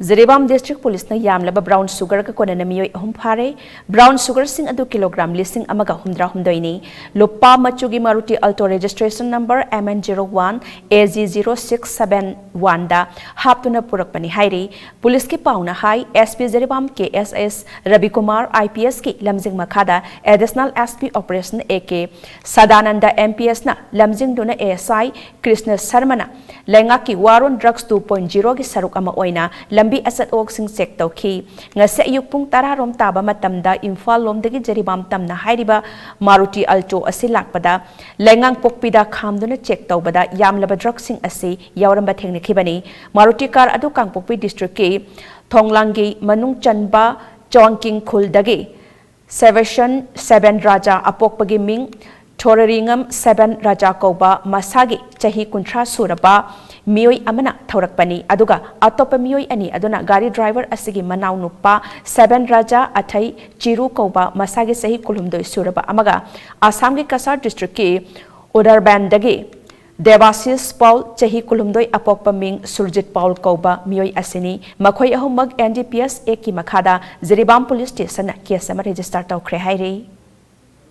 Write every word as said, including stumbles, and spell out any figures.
Jiribam District Police ꯅ ꯌꯥꯝꯂꯕ brown sugar ꯒ ꯀꯣꯟꯅꯅ ꯃꯤꯑꯣꯏ ꯑꯍꯨꯝ ꯐꯥꯔꯦ꯫ Brown sugar ꯁꯤꯡ ꯑꯗꯨ kilogram ꯂꯤꯁꯤꯡ ꯑꯃꯒ ꯍꯨꯝꯗ꯭ꯔꯥ ꯍꯨꯝꯗꯣꯏꯅꯤ꯫ ꯂꯨꯄꯥ ꯃꯆꯨꯒꯤ Maruti Alto registration number M N zero one A G zero six seven one ꯗ ꯍꯥꯞꯇꯨꯅ ꯄꯨꯔꯛꯄꯅꯤ ꯍꯥꯏꯔꯤ꯫ Police ꯀꯤ ꯄꯥꯎꯅ ꯍꯥꯏ, S P Jiribam K S S ꯔꯕꯤꯀꯨꯃꯥꯔ I P S ꯀꯤ ꯂꯝꯖꯤꯡ ꯃꯈꯥꯗ Additional S P Operation A K Sadananda M P S ꯅ ꯂꯝꯖꯤꯡꯗꯨꯅ A S I Krishna ꯁꯔꯃꯅ ꯂꯩꯉꯥꯛꯀꯤ War on Drugs two point zero ꯒꯤ ꯁꯔꯨꯛ ꯑꯃ ꯑꯣꯏꯅ ꯂꯝꯕꯤ ꯑꯆꯠ ꯑꯋꯣꯛꯁꯤꯡ check ꯇꯧꯈꯤ꯫ ꯉꯁꯤ ꯑꯌꯨꯛ ꯄꯨꯡ ꯇꯔꯥ ꯔꯣꯝ ꯇꯥꯕ ꯃꯇꯝꯗ ꯏꯝꯐꯥꯜ ꯂꯣꯝꯗꯒꯤ ꯖꯤꯔꯤꯕꯥꯝ ꯇꯝꯅ ꯍꯥꯏꯔꯤꯕ Maruti Alto ꯑꯁꯤ ꯂꯥꯛꯄꯗ ꯂꯩꯉꯥꯡꯄꯣꯛꯄꯤꯗ ꯈꯥꯝꯗꯨꯅ check ꯇꯧꯕꯗ ꯌꯥꯝꯂꯕ drug ꯁꯤꯡ ꯑꯁꯤ ꯌꯥꯎꯔꯝꯕ ꯊꯦꯡꯅꯈꯤꯕꯅꯤ꯫ Maruti car ꯑꯗꯨ ꯀꯥꯡꯄꯣꯛꯄꯤ district ꯀꯤ ꯊꯣꯡꯂꯥꯡꯒꯤ ꯃꯅꯨꯡ ꯆꯟꯕ ꯆꯣꯡꯀꯤꯡ ꯈꯨꯜꯗꯒꯤ ꯁꯦꯕꯦꯁꯟ ꯁꯦꯕꯦꯟ ꯔꯥꯖꯥ ꯑꯄꯣꯛꯄꯒꯤ ꯃꯤꯡ ꯊꯣꯔꯔꯤꯉꯝ ꯁꯦꯕꯦꯟ ꯔꯥꯖꯥ ꯀꯧꯕ ꯃꯁꯥꯒꯤ ꯆꯍꯤ ꯀꯨꯟꯊ꯭ꯔꯥ ꯁꯨꯔꯕ ꯃꯤꯑꯣꯏ ꯑꯃꯅ ꯊꯧꯔꯛꯄꯅꯤ, ꯑꯗꯨꯒ ꯑꯇꯣꯞꯄ ꯃꯤꯑꯣꯏ ꯑꯅꯤ ꯑꯗꯨꯅ ꯒꯥꯔꯤ driver ꯑꯁꯤꯒꯤ ꯃꯅꯥꯎ ꯅꯨꯄꯥ ꯁꯦꯕꯦꯟ ꯔꯥꯖꯥ ꯑꯊꯩ ꯆꯤꯔꯨ ꯀꯧꯕ ꯃꯁꯥꯒꯤ ꯆꯍꯤ ꯀꯨꯟꯍꯨꯝꯗꯣꯏ ꯁꯨꯔꯕ ꯑꯃꯒ ꯑꯁꯥꯝꯒꯤ ꯀꯁꯥꯔ district ꯀꯤ ꯎꯗꯔꯕꯦꯟꯗꯒꯤ ꯗꯦꯕꯥꯁꯤꯁ ꯄꯥꯎꯜ, ꯆꯍꯤ ꯀꯨꯟꯍꯨꯝꯗꯣꯏ, ꯑꯄꯣꯛꯄ ꯃꯤꯡ ꯁꯨꯔꯖꯤꯠ ꯄꯥꯎꯜ ꯀꯧꯕ ꯃꯤꯑꯣꯏ ꯑꯁꯤꯅꯤ꯫ ꯃꯈꯣꯏ ꯑꯍꯨꯝꯃꯛ N D P S Act ꯀꯤ ꯃꯈꯥꯗ ꯖꯤꯔꯤꯕꯥꯝ police station ꯅ case ꯑꯃ register ꯇꯧꯈ꯭ꯔꯦ ꯍꯥꯏꯔꯤ꯫